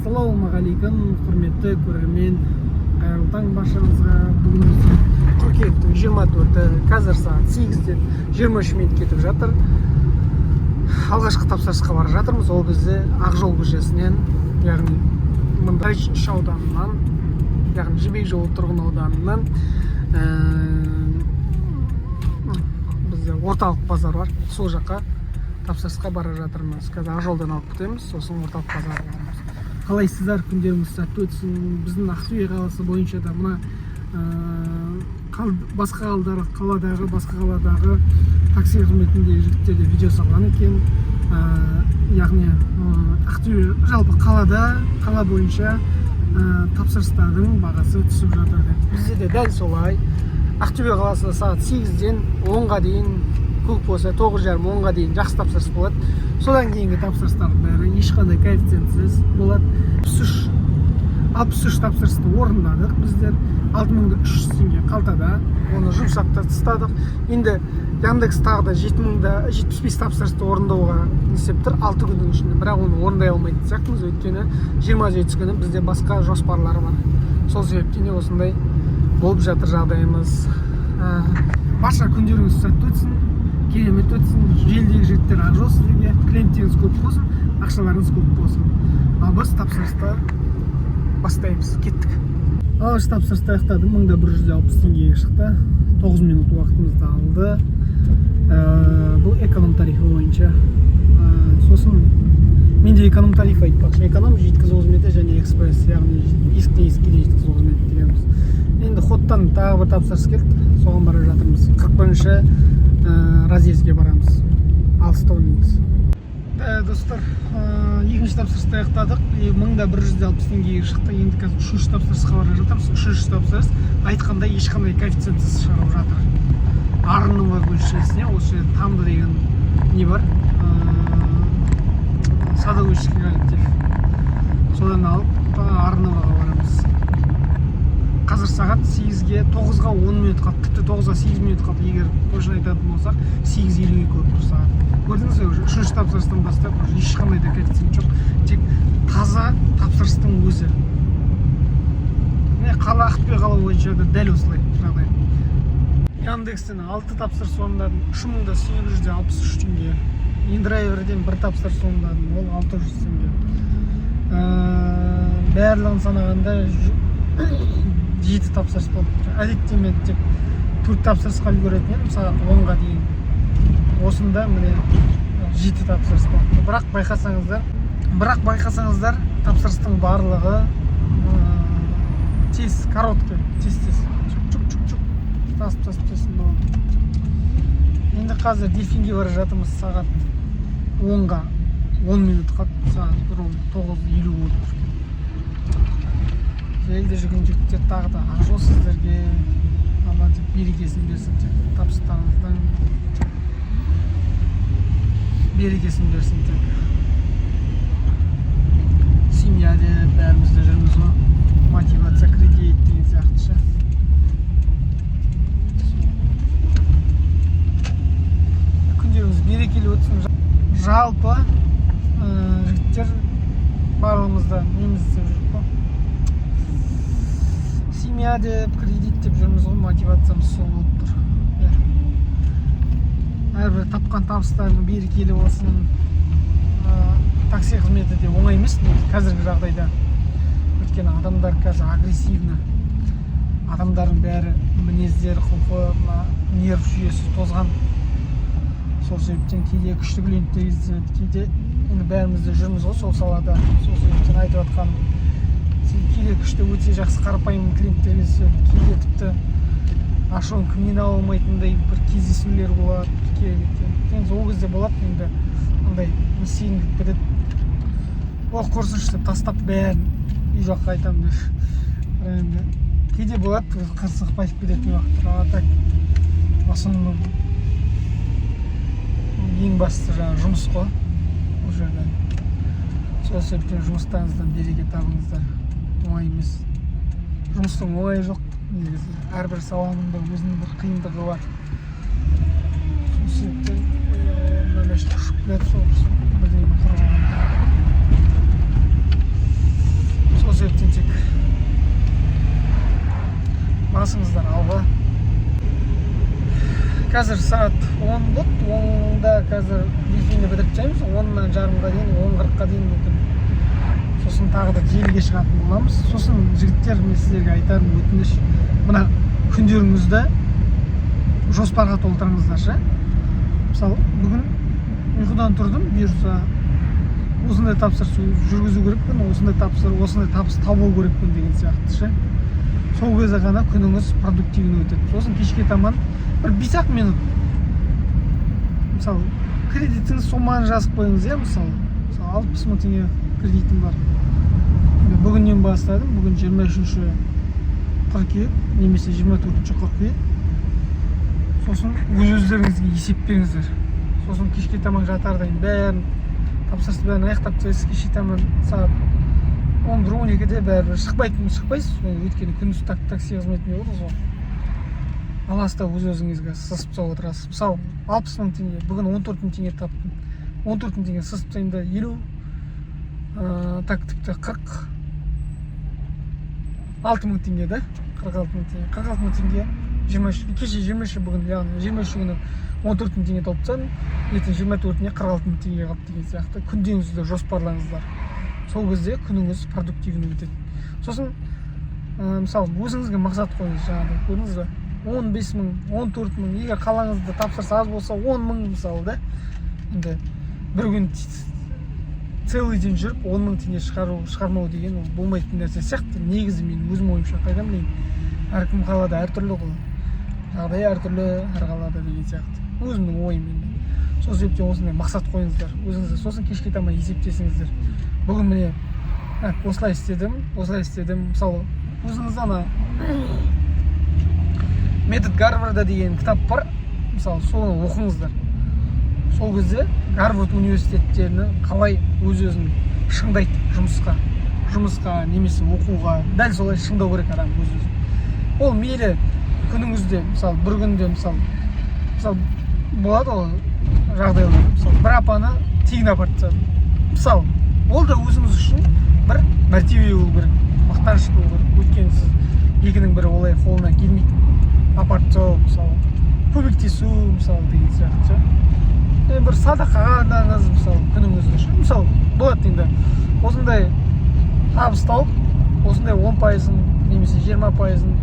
Ассалаумағалейкум, құрметті көрермен! Қайырлы таң баршаңызға! Бүгін бізде қыркүйектің 24-і, қазір сағат 8-ден 23 минут кетіп жатыр. Алғашқы тапсырысқа бара жатырмыз. Ол бізде Ақжол көшесінен, яғни мында үшінші ауданынан, яғни Жібек жолы тұрғын ауданынан, бізде орталық базар бар, сол жаққа тапсырысқа бара жатырмыз. Қазір Ақжолдан алып кетеміз, сосын орталық базарға барамыз. Қалайсыздар? Күндеріңіз сәтті өтсін! Біздің Ақтөбе қаласы бойынша да мына басқа қаладағы такси қызметіндегі жігіттер де видео салған екен. Яғни Ақтөбе, жалпы қалада, қала бойынша тапсырыстардың бағасы түсіп жатыр деп. Бізде де дәл солай. Ақтөбе қаласында сағат 8-ден 10-ға дейін, көп болса 9:30, 10-ға дейін жақсы тапсырыс болады. Содан кейінгі тапсырыстардың бәрі ешқандай коэффициентсіз болады. 63 тапсырысты орындадық біздер, 6300 теңге қалтада, оны жұмсап та тастадық. Енді Яндекс тағы да 7075 тапсырысты орындауға не істеп тұр 6 күннің ішінде, бірақ оны орындай алмайтын сияқтымыз, өйткені 27 күні бізде басқа жоспарлар бар. Сол себептен де осындай болып жатыр жағдайымыз. Барша күндеріңіз сәтті өтсін, керемет өтсін! Желідегі жігіттер, ақжол сіздерге, клиенттеріңіз көп болсын, ақшаларыңыз көп болсын! Ал біз тапсырысты бастаймыз, кеттік! Алғашқы тапсырысты аяқтадым, 1160 теңгеге шықты, 9 минут уақытымызды алды. Бұл эконом тарифі бойынша. Сосын менде эконом тариф, айтпақшы, эконом жеткізу қызметі және экспресс, яғни есіктен есікке дейін жеткізу қызметі дегеніміз. Енді ходтан тағы бір тапсырыс келді, соған бара жатырмыз. 41-ші разъездге барамыз, алыстау негізі. Достар, екінші тапсырысты аяқтадық и 1160 теңгеге шықты. Енді қазір үшінші тапсырысқа бара жатырмыз. Үшінші тапсырыс айтқандай ешқандай коэффициентсіз шығарып жатыр. Арынова көшесіне, осы жерде Тамды деген не бар, садоводческий коллектив, содан алып Арыноваға барамыз. Қазір сағат 8-ге, 9-ға 10 минут қалды, тіпті 9-ға 8 минут қалды. Егер точно айтатын болсақ, 8:52 болып тұр сағат. Көрдіңіз бе, уже үшінші тапсырыстан бастап уже ешқандай да коэффициент жоқ, тек таза тапсырыстың өзі. Міне, қала, Ақтөбе қала бойынша да дәл осылай жағдай. Яндекстен алты тапсырыс орындадым, 3863 теңге. Индрайверден бір тапсырыс орындадым, ол 600 теңге. Барлығын санағанда жеті тапсырыс болып тұр. Әдетте мен тек төрт тапсырысқа үлгеретін едім сағат 10-ға дейін, осында міне жеті тапсырыс болып тұр. Бірақ байқасаңыздар, тапсырыстың барлығы тез, короткий, тез тез чук чук чук чук тасып тасып тастайсың, болады. Енді қазір Дельфинге бара жатырмыз. Сағат 10-ға 10 минут қалды, сағат ровно 9:50 болып тұр. Желіде жүрген жігіттер, тағы да ақжол сіздерге, Алла тек берекесін берсін, тек табыстарыңыздың берекесін берсін. Тек семья деп бәріміз де жүрміз ғой, мотивация, кредит деген сияқты ше. Сол. Күндеріңіз берекелі өтсін! Жалпы жігіттер, барлығымыз да неміз істеп жүрік қой, семья деп, кредит деп жүрміз ғой, мотивациямыз сол болып тұр, иә. Әрбір тапқан табыстарың берекелі болсын. Такси қызметі де оңай емес негізі қазіргі жағдайда, өйткені адамдар қазір агрессивный, адамдардың бәрі мінездері, құлқы, мына нерв жүйесі тозған. Сол себептен кейде күшті клиенттер кездеседі, кейде енді бәріміз де жүрміз ғой сол салада, сол себептен айтып жатқаным, кейде күшті, өте жақсы, қарапайым клиенттер кездеседі, кейде тіпті ашуын кімнен ала алмайтындай бір кездесулер болады керемет. Енді ол кезде болады, енді андай не істегің келіп кетеді, о, құрсыншы деп тастап бәрін үй жаққа қайтамын деп. Бірақ енді кейде болады қырсығып қайтып кететін уақыттар. А так в основном ең бастысы жаңағы жұмыс қой бұл жерде. Сол себептен жұмыстарыңыздан береке табыңыздар. Оңай емес, жұмыстың оңайы жоқ негізі, әрбір саланың да өзінің бір қиындығы бар. Сол себептен мына машина ұшып келеді, сол бірдеңе құрып алған. Қазір сағат 10 болды. 10-да қазір брифингті бітіріп тастаймыз. 10-нан жарымға дейін, 10:40-қа дейін мүмкін. Сосын тағы да желіге шығатын боламыз. Сосын, жігіттер, мен сіздерге айтарым, өтініш, мына күндеріңізді жоспарға толтырыңыздаршы. Мысалы, бүгін ұйқыдан тұрдым, бұйырса, осындай тапсырыс жүргізу керекпін, осындай тапсырыс, осындай табыс табу керекпін деген сияқты ше. Сол кезде ғана күніңіз продуктивный өтеді. Сосын кешке таман бір 5 ақ минут, мысалы, кредитіңіз соманы жазып қойыңыз, иә. Мысалы, 60 000 теңге кредитім бар. Мен бүгіннен бастадым, бүгін 23 қыркүйек немесе 24 қыркүйек. Сосын өз өздеріңізге есеп беріңіздер. Сосын кешке таман жатардан бәрін, тапсырыс бәрін аяқтап тастайсыз. Кешке таман сағат 11, 12-де бәрібір шықпайтын, шықпайсыз, өйткені күндіз такси қызметінде болдыңыз ғой. Аласыз да, өз өзіңізге сызып тастап отырасыз. Мысалы, 60 000 теңге, бүгін 14 000 теңге таптым, 14 000 теңге сызып тастаймын да, 50, так, тіпті 46 000 теңге да, 46 000 теңге, 46 000 теңге. 23, кеше 23, бүгін, яғни 23 күні 14 000 теңге тауып тастадым, ертең 24-іне 46 000 теңге қалды деген сияқты. Күндеріңізді жоспарлаңыздар, сол кезде күніңіз продуктивный өтеді. Сосын мысалы, өзіңізге мақсат қойыңыз. Жаңағыдай, көрдіңіз ба, 15 000, 14 000, егер қалаңызда тапсырыс аз болса, 10 000, мысалы, да. Енді бір күн, целый день жүріп, 10 000 теңге шығару, шығармау деген ол болмайтын нәрсе сияқты негізі, мен өзім ойымша. Қайдан білейін, әркім қалада әртүрлі ғой, жағдай әртүрлі әр қалада деген сияқты, өзімнің ойым енді. Сол себептен осындай мақсат қойыңыздар өзіңізге. Сосын кешке таман есептесіңіздер: бүгін, міне, так, осылай істедім, осылай істедім. Мысалы, өзіңіз ана «Метод Гарварда» деген кітап бар, мысалы, соны оқыңыздар. Сол кезде Гарвард университеттерінің қалай өз өзін шыңдайды жұмысқа немесе оқуға, дәл солай шыңдау керек адам өз өзін. Ол мейлі күніңізде, мысалы, бір күнде, мысалы, болады ғой жағдайлар, мысалы, бір апаны тегін апарып тастадым, мысалы, ол да өзіңіз үшін бір мәртебе болу керек, мақтаныш болу керек, өйткені сіз екінің бірі олай қолынан келмейді апарып тастау, мысалы, көмектесу, мысалы, деген сияқты ше. Бір садақаға арнаңыз, мысалы, күніңізді ше. Мысалы, болады енді осындай табыс тауып, осындай 10%-ын немесе 20%-ын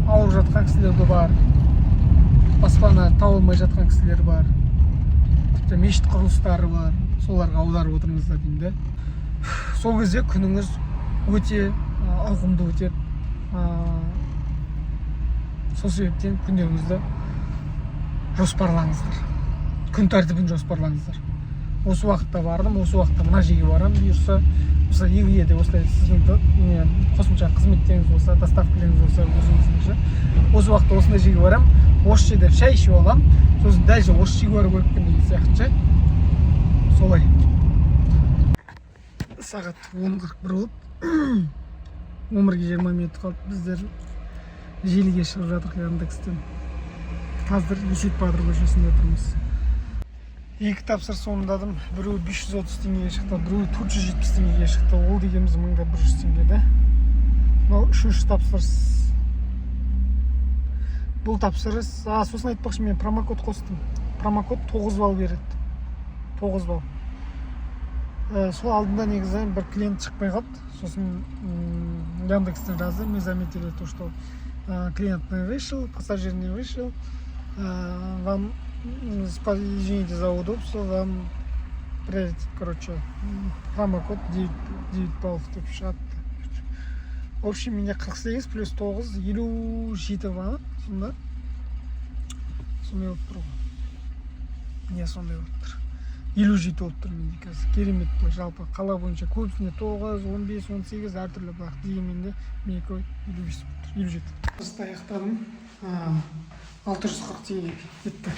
ауырып жатқан кісілер де бар, баспана таба алмай жатқан кісілер бар, тіпті мешіт құрылыстары бар, соларға аударып отырыңыздар деймін да. Сол кезде күніңіз өте ауқымды өтеді. Сол себептен күндеріңізді жоспарлаңыздар, күн тәртібін жоспарлаңыздар. Осы уақытта бардым, осы уақытта мына жерге барамын бұйырса. Мысалы, егер де осылай сіздің не қосымша қызметтеріңіз болса, доставкаларыңыз болса өзіңіздің ше, осы уақытта осындай жерге барамын, осы жерде шай ішіп аламын, сосын дальше осы жерге бару керекпін деген сияқты ше. Солай. Сағат 10:41 болды, 11-ге 20 минут қалды. Біздер желіге шығып жатырмық Яндекстен. Қазір Есет батыр көшесінде тұрмыз. Екі тапсырыс орындадым: біреуі 530 теңгеге шықты, біреуі 470 теңгеге шықты. Ол дегеніміз 1100 теңге да. Мынау үшінші тапсырыс. Бұл тапсырыс, а, сосын айтпақшы, мен промокод қостым. Промокод 9 балл береді, 9 балл. Сол алдында негізі бір клиент шықпай қалды. Сосын Яндекстен жазды: «Мы заметили то, что клиент не вышел, пассажир не вышел, вам извините за удобство, вам приоритет, короче, промокод 9, 9 баллов» деп шығады. В общем, менде 48 плюс 9, 57 ба сонда? Сондай болып тұр ғой, не, сондай болып тұр, 57 болып тұр менде қазір. Керемет. Былай жалпы қала бойынша көбісінде 9, 15, 18 әртүрлі, бірақ дегенмен де менікі 55 болып тұр, 57. Жұмысты аяқтадым. 640 теңге кетті,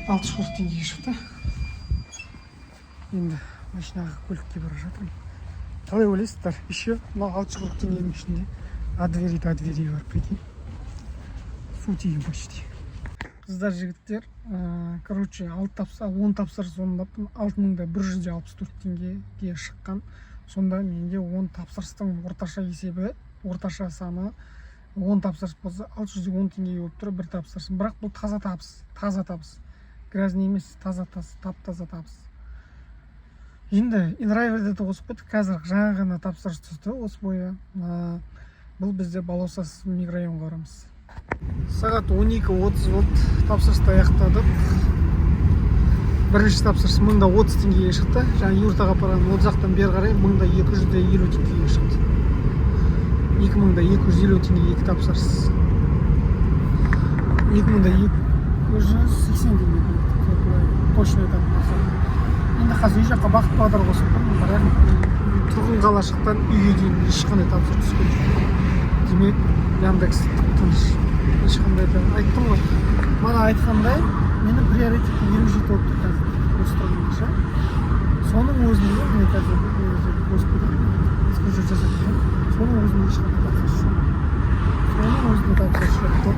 640 теңгеге шықты. Енді машинаға, көлікке бара жатырмын. Қалай ойлайсыздар? Еще мынау 640 теңгенің ішінде от двери до двери бар, прикинь, су тегін почти. Қыздар, жігіттер, короче, алты тапса, 10 тапсырыс орындаппын, 6164 теңгеге шыққан. Сонда менде 10 тапсырыстың орташа есебі, орташа саны 10 тапсырыс болса, 610 теңге болып тұр бір тапсырыс. Бірақ бұл таза табыс, таза табыс, грязный емес, таза, тап таза табыс. Енді индрайверді де қосып қойдық. Қазір жаңа ғана тапсырыс түсті осы бойы. Бұл бізде Балаусас микрорайонға барамыз. Сағат 12:30 болды, тапсырысты аяқтадық. Бірінші тапсырыс 1030 теңгеге шықты. Жаңа Юртаға апарған, ол жақтан бері қарай 1250 теңгеге шықты. 2250 теңге екі тапсырыс, 2280 теңге болды, былай точно айтатын болсам. Енді қазір үй жаққа бағыт бағдар қосып тұрмын, бірақ тұрғын қалашықтан үйге дейін ешқандай тапсырыс түскен жоқ. Демек, Яндекс тып тыныш, ешқандай да. Айттым ғой, мана айтқандай, менің приоритетім 57 болып тұр қазір осы тұрғанда ше. Соның өзінде мен қазір қосып кетемін, скриншот жасап кетемін. Соның өзінде ешқандай тапсырыс жоқ, соның өзінде тапсырыс жоқ қой.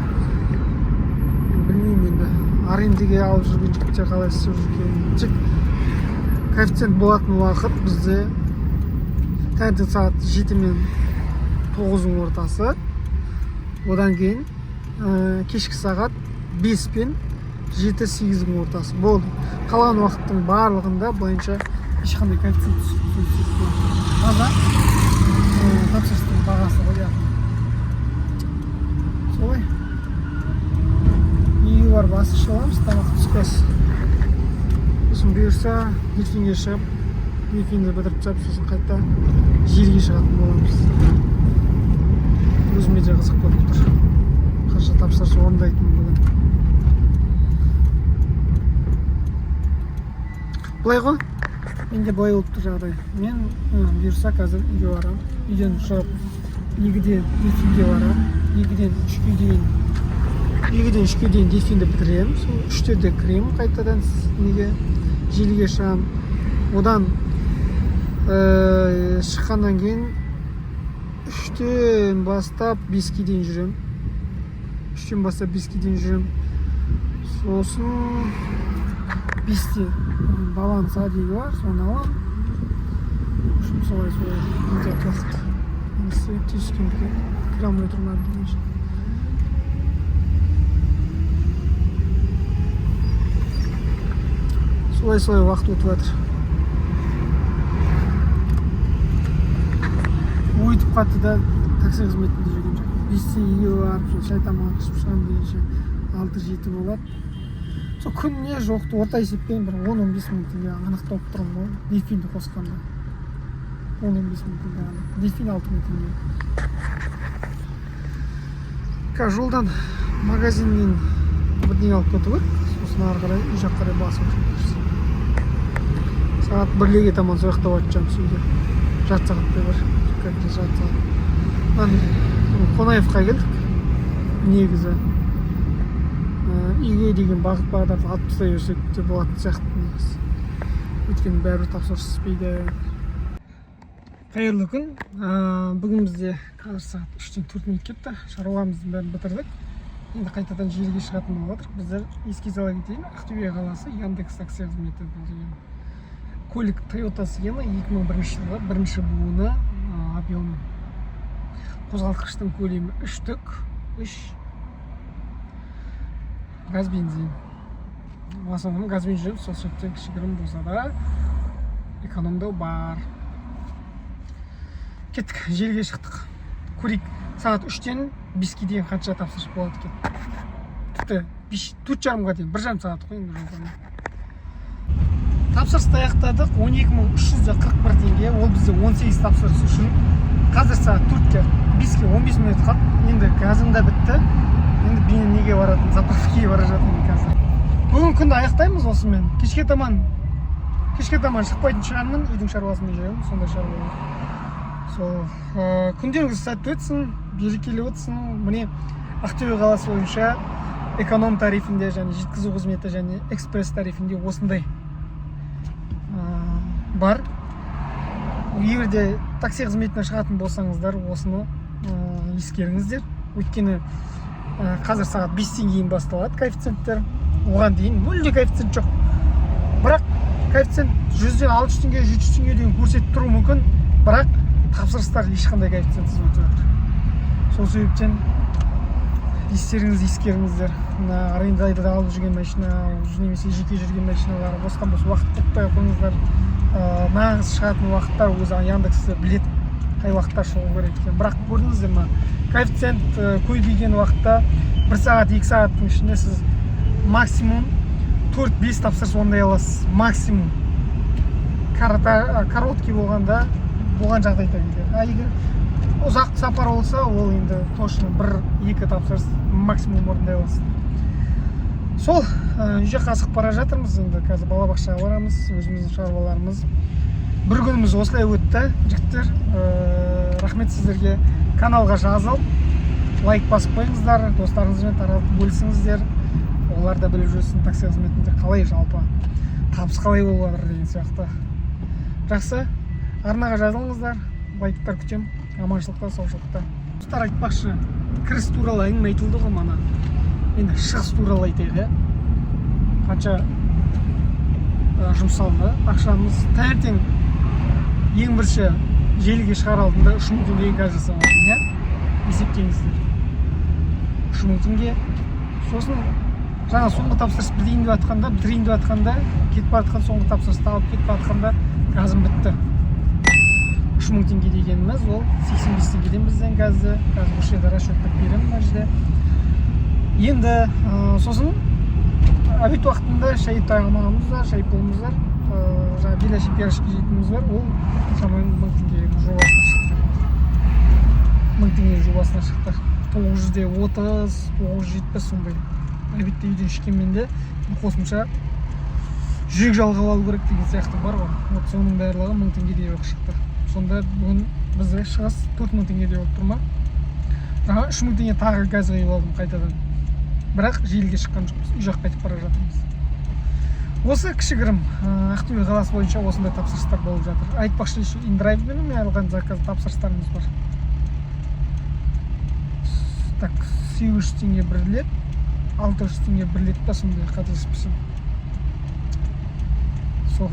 Білмеймін енді, арендеге алып жүрген жігіттер қалай істеп жүргенін. Тек коэффициент болатын уақыт бізде таңертең сағат 7 мен 9-дың ортасы, одан кейін кешкі сағат 5 пен 7-8-дің ортасы болды. Қалған уақыттың барлығында былайынша ешқандай коэффициент түсіп, таза тапсырыстың бағасы ғой, яғни солай. Үйге барып ас ішіп аламыз, тамақ, түскі ас. Сосын бұйырса, ертеңге шығып, ертеңді бітіріп тастап, сосын қайта желіге шығатын боламыз. Өзіме де қызық болып тұр, қанша тапсырыс орындайтыным бүгін. Былай ғой, менде былай болып тұр жағдай. Мен бұйырса, қазір үйге барамын. Үйден шығып, 2-де Дельфинге барамын. 2-ден 3-ке дейін, 2-ден 3-ке дейін Дельфинді бітіремін. Сол 3-терде кіремін қайтадан неге, желіге шығамын. Одан шыққаннан кейін 3-тен бастап 5-ке дейін жүремін, 3-тен бастап 5-ке дейін жүремін. Сосын 5-те баланың садигі бар, соны аламын. В общем, солай солай өтеді уақыт. Енді түйіскенге кіре алмай тұрмын әбден. Солай солай уақыт өтіп жатыр. Өйтіп қатты да такси қызметінде жүрген жоқ. 5-те үйге барып, сол шай тамақ ішіп шығамын дегенше 6-7 болады. Сол күніне жоқты орта есеппен бір 10-15 мың теңге анықталып тұрмын ғой, Дельфинді қосқанда. 10-15 мың теңге анық. Дельфин 6000 теңге. Қазір жолдан магазиннен бірдеңе алып кету керек, сосын ары қарай үй жаққа қарай басып кетеміз. Сағат 1-лерге таман сол жақта барып жатамыз үйге. Жарты сағаттай бар, как раз жарты сағат. Мына Қонаевқа келдік. Негізі үйге деген бағыт бағдарды алып тастай берсек те болатын сияқты негізі, өйткені бәрібір тапсырыс түспейді. Қайырлы күн! Бүгін бізде қазір сағат 3-тен 4 минут кетті. Шаруамыздың бәрін бітірдік, енді қайтадан желіге шығатын болып жатырмық біздер. Еске сала кетейін, Ақтөбе қаласы, Яндекс такси қызметі. Бұл деген көлік Тойота Сиена, 2001 жылғы, бірінші буыны, объем қозғалтқыштың көлемі үштік үш, газ, бензин. В основном газбен жүреміз, сол себептен кішігірім болса да экономдау бар. Кеттік, желіге шықтық. Көрейік, сағат 3-тен 5-ке дейін қанша тапсырыс болады екен. Тіпті 4:30-ға дейін, 1,5 сағат қой енді жолдан. Тапсырысты аяқтадық, 12 341 теңге. Ол бізде 18 тапсырыс үшін. Қазір сағат 4-ке, 4:45 қалды. Енді газым да бітті. Енді мен неге баратын, заправкаға бара жатырмын қазір. Бүгін күнді аяқтаймыз осымен. Кешке таман шықпайтын шығармын, үйдің шаруасымен жүремін, сондай шаруа. Сол күндеріңіз сәтті өтсін, берекелі өтсін. Міне, Ақтөбе қаласы бойынша эконом тарифінде және жеткізу қызметі және экспресс тарифінде осындай бар. Егер де такси қызметіне шығатын болсаңыздар, осыны ескеріңіздер, өйткені қазір сағат 5-тен кейін басталады коэффициенттер. Оған дейін мүлде коэффициент жоқ. Бірақ коэффициент жүзден 600 теңге, 700 теңге дейін көрсетіп тұруы мүмкін, бірақ тапсырыстар ешқандай коэффициентсіз өтіп жатыр. Сол себептен Естеріңізді ескеріңіздер, мына арендада алып жүрген машина немесе жеке жүрген машиналар, бостан бос уақыт құртпай ақ қойыңыздар. Нағыз шығатын уақытта өзі Яндекс біледі, қай уақытта шығу керек екенін. Бірақ көрдіңіздер ма, коэффициент көбейген уақытта бір сағат, 2 сағаттың ішінде сіз максимум төрт бес тапсырыс орындай аласыз максимум. Короткий болғанда, болған жағдайда егер, а егер ұзақ сапар болса, ол енді точно бір екі тапсырыс максимум орындай аласыз. Сол үй жаққа асығып бара жатырмыз. Енді қазір балабақшаға барамыз, өзіміздің шаруаларымыз. Бір күніміз осылай өтті, жігіттер. Рахмет сіздерге. Каналға жазылып, лайк басып қойыңыздар, достарыңызбен таратып бөлісіңіздер, олар да біліп жүрсін такси қызметінде қалай, жалпы табыс қалай болып жатыр деген сияқты. Жақсы, арнаға жазылыңыздар, лайктар күтемін. Аманшылықта, саушылықта, достар. Айтпақшы, кіріс туралы әңгіме айтылды ғой мана, енді шығыс туралы айтайық, иә. Қанша жұмсалды ақшамыз? Таңертең ең бірінші желіге шығар алдында 3000 теңгеге газ жасап алдым, иә, есептеңіздер, 3000 теңге. Сосын жаңа соңғы тапсырыс бітірейін деп жатқанда, кетіп бара жатқан соңғы тапсырысты алып кетіп бара жатқанда газым бітті. 3000 теңге дегеніміз ол 85 теңгеден бізден газды. Қазір осы жерде расчеттап беремін, мына жерде енді. Сосын обед уақытында шай тамағымыз бар, шай пұлымыз бар, жаңағы беляши, пирожки жейтініміз бар. Ол шамамен 1000 теңгенің жобасына шықты, 1000 теңгенің жобасына шықты, 930, 970 сондай. Обедте үйден ішкенмен де қосымша жүрек жалғап алу керек деген сияқты бар ғой. Вот соның барлығы 1000 теңгедей болып шықты. Сонда бүгін бізде шығыс 4000 теңгедей болып тұр ма? Жаңа 3000 теңге тағы газ құйып алдым қайтадан, бірақ желіге шыққан жоқпыз, үй жаққа қайтып бара жатырмыз. Осы кішігірім Ақтөбе қаласы бойынша осындай тапсырыстар болып жатыр. Айтпақшы, еще индрайвпен алған заказ, тапсырыстарымыз бар. Так, 800 теңге бір рет, 600 теңге бір рет па, сондай, қателеспесем. Сол.